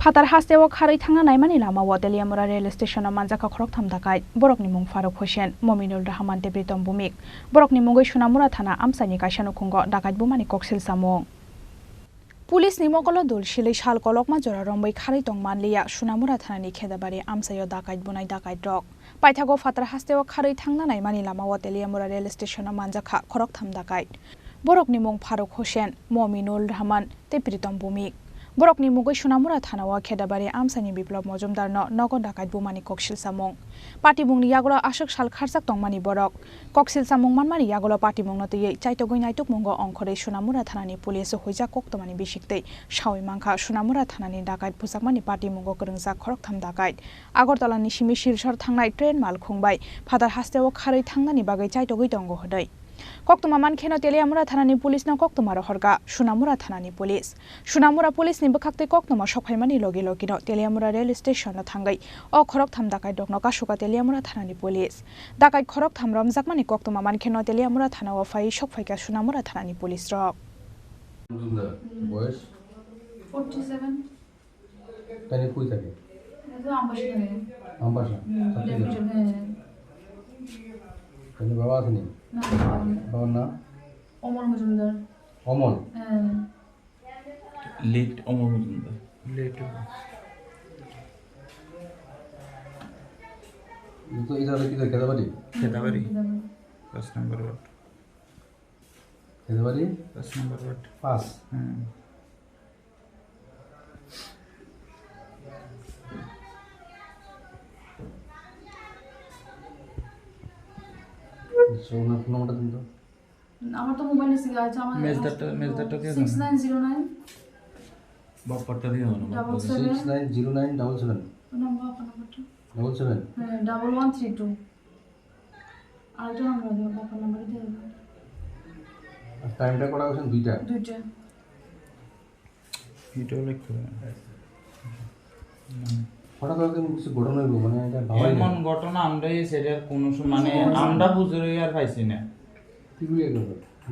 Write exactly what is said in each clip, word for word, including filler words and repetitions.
Phatar hasteo kharwi thangna naimani lamao Teliamura rail station-o manjakha khoroktham dakait. Borokni mung Faruk Hussain, Mominul Rahman tei Pritom Bhumik. Borokni mungwi Sonamura thana amchaini kaisa nukhungo dakait bumani koksil samung. Police ni mokolo dul silwi sal kolokma jora romwi kharwi tong manliya Sonamura thanani Khedabari amchaio dakait bunai dakaitrok. Paithago Phatar hasteo kharwi thangna naimani lamao Teliamura rail station-o manjakha khoroktham dakait. Borokni mung Faruk Hussain, Mominul Rahman tei Pritom Bhumik. Borokni mungwi Sonamura thanao Khedabari amchaini Biplab Mojumdarno nogo dakait bumani koksil samung. Patimungni yagulo aswk sal kharjak tongmani borok. Koksil samung manmani yagulo patimungno twiwi chaitogwi naitukmungo ongkhorwi Sonamura thanani police huijak koktwmani bisik twi sawi mankha Sonamura thanani dakait bujakmani patimungo kwrwngjak khoroktham dakait. Agartala ni simi Silchar thangnai train malkhung bai Phatar hasteo kharwi thangnani bagwi chaitogwi tongo hwnwi. Koktwma mankheno Teliamura thanani police no koktwma rohorkha Sonamura thanani police. Sonamura police ni bwkhaktwi koktwma sokphaimani logi logino Teliamura rail station no thangwi o khoroktham dakaitrokno kasukha Teliamura thanani police. Dakait khoroktham romjakmani koktwma mankheno Teliamura thanao phaiwi sokphaikha Sonamura thanani police rok. বয়স? Forty seven. তাহলে কই থাকে? এই তো আমবাসা থাকে। আমবাসা? হুম, থাকতে বিলের থাকে? ভিতরে, হ্যাঁ। তাহলে বাবা আসেনি? না, বাবা নেই। বাবার নাম? অমল মজুমদার। অমল? হ্যাঁ। লেট অমর মজুমদার। লেট। তো এই জায়গাটা কি জায়গা? খেতাবাড়ি? খেতাবাড়ি। খেতাবাড়ি। পাঁচ নম্বর ওয়ার্ড। খেতাবাড়ি? পাঁচ নম্বর ওয়ার্ড। পাঁচ। হুম। আচ্ছা, ওনার ফোন নাম্বারটা দিন তো। আমার তো মোবাইল নিচে আছে, আমার মেজদারটা, মেজদারটা দিয়ে দেন। Six nine zero nine. বাপ্পারটা দিয়ে দেন, ডাবল বাপ্পারটা। Seven. Six nine zero nine double seven. ওর নাম্বার, বাপ্পার নাম্বারটা। Double seven. হ্যাঁ, ডাবল ওয়ান থ্রি টু। আরেকটা নাম্বার আছে, বাপ্পার নাম্বারটা দিয়ে দেন। আর টাইমটা করা হয়েছে দুইটা। দুইটা। ভিডিও লাইক করে। হুম। হঠাৎ করে কিন্তু কিছু ঘটনা হইব, মানে, এটা ভাবাই যায় না। এমন ঘটনা আমরা এই সেটার কোনো সময়, মানে, কিছু ঘটনা। আমরা বুঝে রই আর পাইছি না। ঠিকই একদম।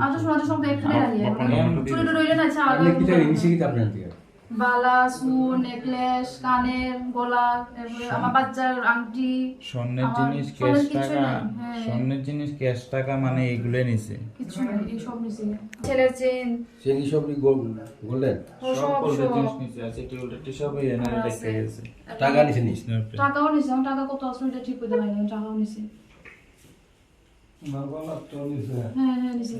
আচ্ছা, শোনা তো সব তো এখানে বাপ-, দাঁড়িয়ে। বাপ-, মানে, এমন চুরি টুরি হইলে না, আচ্ছা, আপনি আগে কি জানেন? নিচে কি আপনি আনতে গেলেন? বালা, সুর, নেকলেস, কানের, গলা, এরপরে স্বর্ণ-, আমার বাচ্চার আংটি, স্বর্ণের আমার জিনিস, স্বর্ণের ক্যাশ কিচ্ছু টাকা, নেই। হ্যাঁ। স্বর্ণের জিনিস, ক্যাশ টাকা, মানে, এগুলো নিছে। কিচ্ছু নেই, এই সব নিছে। ছেলের চেইন। চেইন সব নি গোল-, গোল্ডেন? ও, সব সব, গোল্ডের সব। জিনিস নিছে, আছে, টিউবলাইট সব এই এনে আর রেখে আছে। গেছে। টাকা নিছে নি? স্ন্যাপে। টাকাও নিছে, আমার টাকা কত আসলে এটা ঠিক করতে পারিনি, টাকাও নিছে। ওনার গলার তো নিছে। হ্যাঁ, হ্যাঁ, নিছে।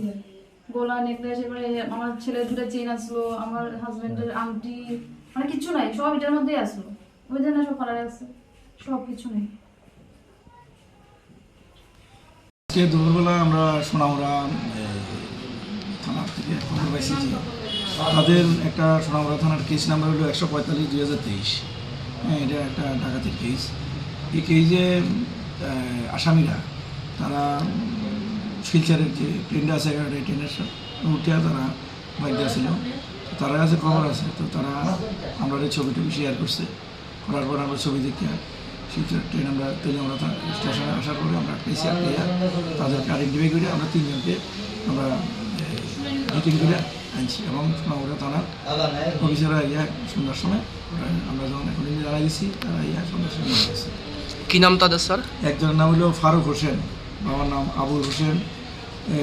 গলা, নেকলেস, এবারে আমার ছেলের দুটো চেইন আসলো, আমার হাজবেন্ডের আংটি, মানে কিচ্ছু নাই, সব এটার মধ্যেই আসলো। ওই জন্য সব ফালা রাখছে, সব কিছু নেই। আজকে দুপুরবেলা আমরা সোনামুড়া, এ, থানা থেকে খবর পাইছি যে তাদের একটা, সোনামুড়া থানার কেস নাম্বার হলো একশো পঁয়তাল্লিশ দুই হাজার তেইশ। হ্যাঁ, এটা একটা ডাকাতির কেস। এই কেসে, এ, আসামিরা তারা, উম, শিলচরের যে ট্রেনটা আছে, এগারোটা ট্রেনের সা-, উঠে তারা বাইক আসছিল। তারা কাছে খবর আছে, তো তারা আমরা এই ছবি টবি শেয়ার করছে। করার পর আমরা ছবি দেখে শিলচর ট্রেন আমরা পেলে আমরা তা-, স্টেশনে আসার পরে আমরা পেয়েছি আটকে তাদেরকে আইডেন্টিফাই করে আমরা তিনজনকে আমরা, এ, ডিটেইন করে আনছি এবং সোনামুড়া থানার অফিসাররা ইয়া সন্ধ্যার সময় ওরা আমরা যখন এখন জানাই দিচ্ছি, তারা ইয়া সন্ধ্যার সময় নিয়ে গেছে। কি নাম তাদের, স্যার? একজনের নাম হলো ফারুক হোসেন, বাবার নাম আবুল হোসেন, এ,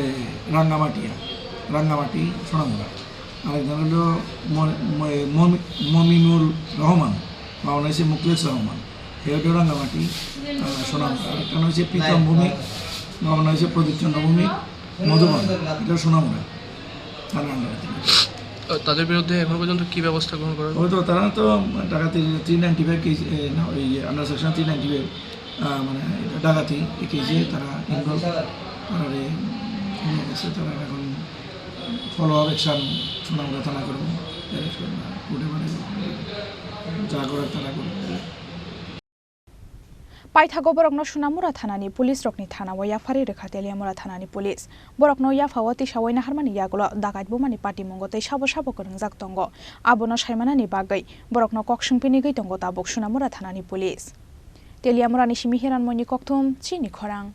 রাঙ্গামাটিয়া, রাঙ্গামাটি সোনামুড়া। আরেকজন হলো ম-, ম-, মমি-, মমিনুর রহমান, বাবা নাম হচ্ছে মুকলেস রহমান, এ হলো রাঙ্গামাটি, আহ, সোনামুড়া। আরেকটা নাম হচ্ছে প্রীতম ভৌমিক, বাবা নাম হচ্ছে প্রদীপ চন্দ্র ভৌমিক, মধুবন, এটা সোনামুড়া, থানা আন্ডারে। আহ, তাদের বিরুদ্ধে এখন পর্যন্ত কি ব্যবস্থা গ্রহণ করা হয়েছে? ওই তো, তারা তো ডাকাতি থ্রি নাইনটি ফাইভ কেস, এ, না, ওই under section three ninety five, আহ, মানে, এটা ডাকাতি, এই কেসে তারা ইনভলভ, তারা রে, নিয়ে গেছে, তারা এখন ফলো আপ অ্যাকশন সোনামুড়া থানা করবো, অ্যারেস্ট করবো, কোর্টে পাঠাবো, যা করার তারা করবো। Paithago borokno Sonamura thanani police rokni thanao yaphari rwkha Teliamura thanani police. Borokno yaphao tisawi naharmani yagulo dakait bumani patimungo tei sabo sabo kwrwngjak tongo. Abono saimanani bagwi borokno kok swngpinigwi tongo tabuk Sonamura thanani police. Teliamurani simi Hiranmoyni Kokthum, Chini Khorang.